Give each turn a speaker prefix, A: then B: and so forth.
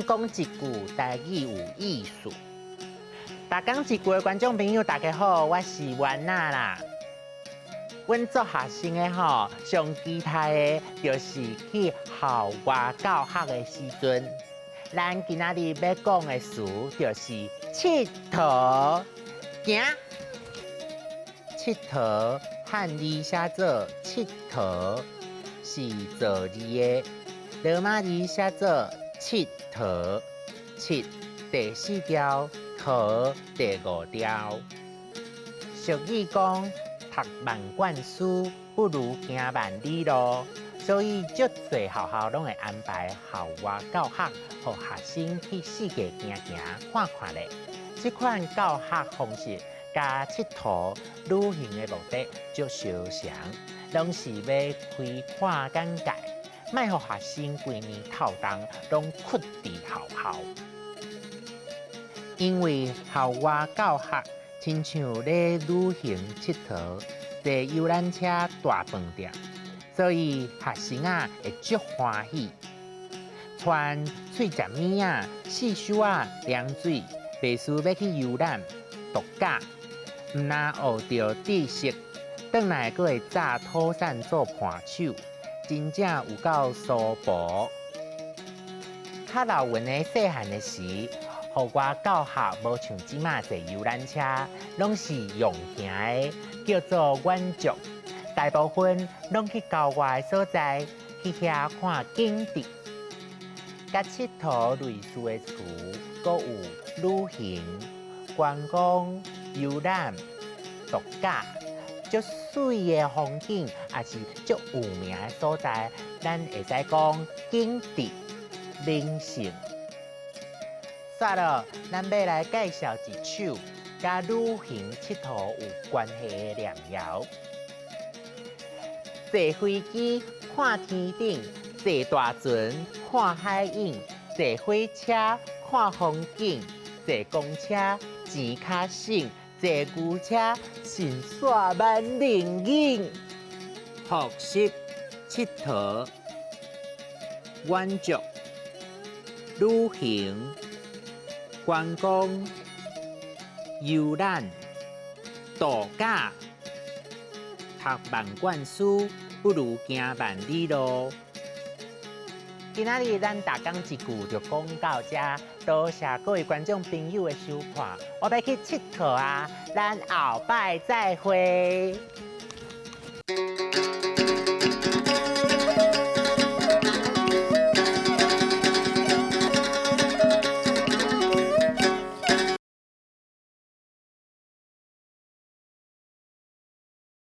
A: 工講一句台語有意思。逐工一句的觀眾朋友，大家好，我是丸仔啦。阮做學生的吼，上期待的就是去校外教學的時陣。咱今仔日欲講的詞就是𨑨迌，行。𨑨迌漢字寫做𨑨迌，是造字的；羅馬字寫做𨑨迌，𨑨第四調，迌第五調。俗語講，讀萬卷書不如行萬里路，所以足濟學校攏會安排校外教學，予學生去四界行行看看咧。這款教學方式佮𨑨迌旅行的目的足相像，攏是欲開闊眼界，莫予學生規年透冬攏困佇學校。因為校外教學親像咧旅行𨑨迌，坐遊覽車大飯店，所以學生仔會足歡喜。賰喙食物仔、四手仔量水，袂輸欲去遊覽度假。毋但學著知識，轉來閣會紮土產做伴手，真正有夠舒服。較老阮的細漢的時，戶外教學無像這馬坐遊覽車，攏是用行的，叫做遠足。大部分攏去郊外的所在，去遐看景致。佮𨑨迌類似的詞，閣有旅行、觀光、遊覽、度假，足媠的風景，抑是足有名的所在，咱會使講景致、名勝。煞落，咱欲來介紹一首佮旅行𨑨迌有關係的念謠。坐飛機看天頂，坐大船看海影，坐火車看風景，坐公車錢較省，坐牛車神煞萬靈影。複習、𨑨迌、遠足、旅行、觀光、遊覽、度假、讀萬卷書不如行萬里路。今仔日咱逐工一句就講到這，多謝各位觀眾朋友的收看。我欲去𨑨迌啊，咱後擺再會。